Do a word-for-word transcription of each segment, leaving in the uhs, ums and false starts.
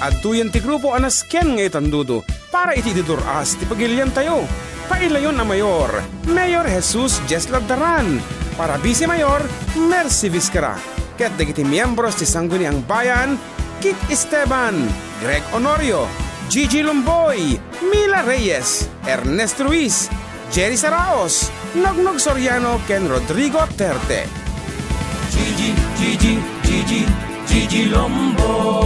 Adtoyen ti grupo a nasken nga itandudo para iti Didur-as ti pagiliantayo. Pailayon a mayor, Mayor Jesus Jesla Daran. Para vice mayor, Mercy Vizcara. Ket dagiti miembros ti Sangguniang Bayan, Kit Esteban, Greg Honorio, Gigi Lumboy, Mila Reyes, Ernest Ruiz, Jerry Saraos, Nognog Soriano ken Rodrigo Terte. Gigi, Gigi, Gigi, Gigi Lomboy.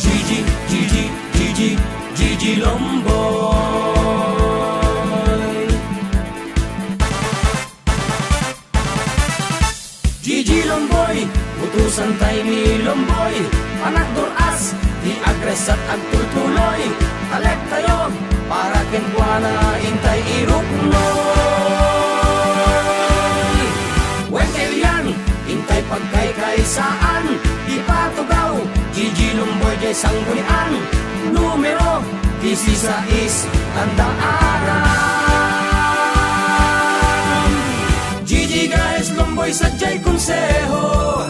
Gigi, Gigi, Gigi, Gigi Lomboy. Gigi Lomboy, utusan tay ni Lomboy. Anak Dur-as, ti agresat agtultuloy. Talek tayo, para ken kuana intay iruknoy. Wen kailian, intay pagkaykaysaan. Ipatugaw, Gigi Lomboy jay sanggunian. Numero, Disisais, tandaanan. Gigi Gaes Lomboy, sadiay konseho.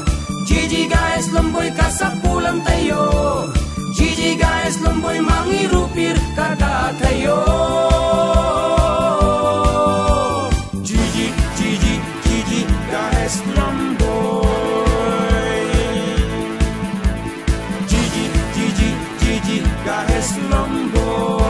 Gigi Gaes Lomboy, kasapulantayo. Gigi Gaes Lomboy, mangirupir kadatayo. Gigi, Gigi, Gigi Gaes Lomboy. Gigi, Gigi, Gigi Gaes Lomboy.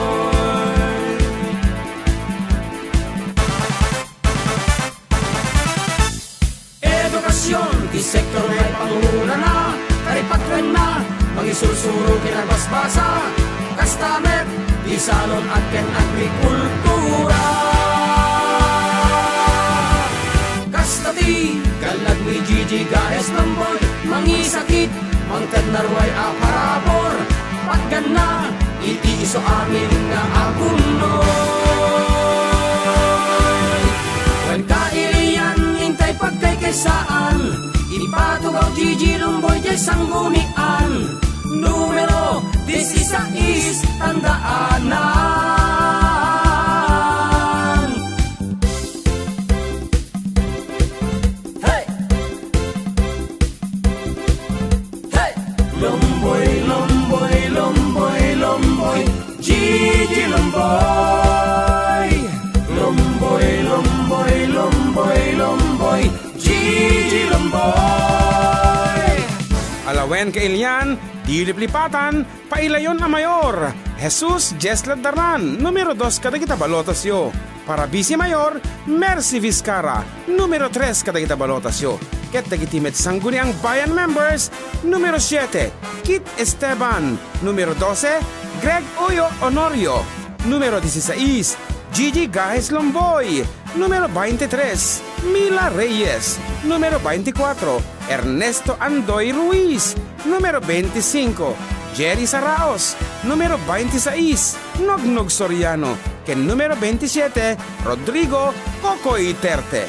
Edukasion ti sektor nga ipangunana, taripatuenna, mangisursuro ken agbasbasa. Kasta met, ti salon ken agrikultura. Kasta ti gallag ni Gigi Gaes Lomboy, mangisakit, mangted na ruay a parabur, patganna iti isu amin nga agunnoy. Wen kailian, intay pagkaykaysaan, ipatugaw Gigi Lomboy jay sanggunian. Numero disisais, tandaanan. Hey! Hey! Lomboy, Lomboy, Lomboy, Lomboy, Gigi Lomboy. Lomboy, Lomboy, Lomboy, Lomboy, Gigi Lomboy. Alawen kailian, di liplipatan, pailayon a mayor, Jesus Jesla Daran, numero dos kadagita balotasyo. Para vice mayor, Mercy Vizcara, numero tres kadagita balotasyo. Ket dagiti met Sangguniang Bayan members, numero siete, Kit Esteban, numero dose, Greg Uyo Honorio, numero disisais, Gigi Gaes Lomboy, numero baintitres, Mila Reyes, numero baintikwatro, Ernesto Andoy Ruiz, numero baintisingko, Jerry Saraos, numero baintisais, Nognog Soriano, ken numero baintisiete, Rodrigo Kokoy Terte.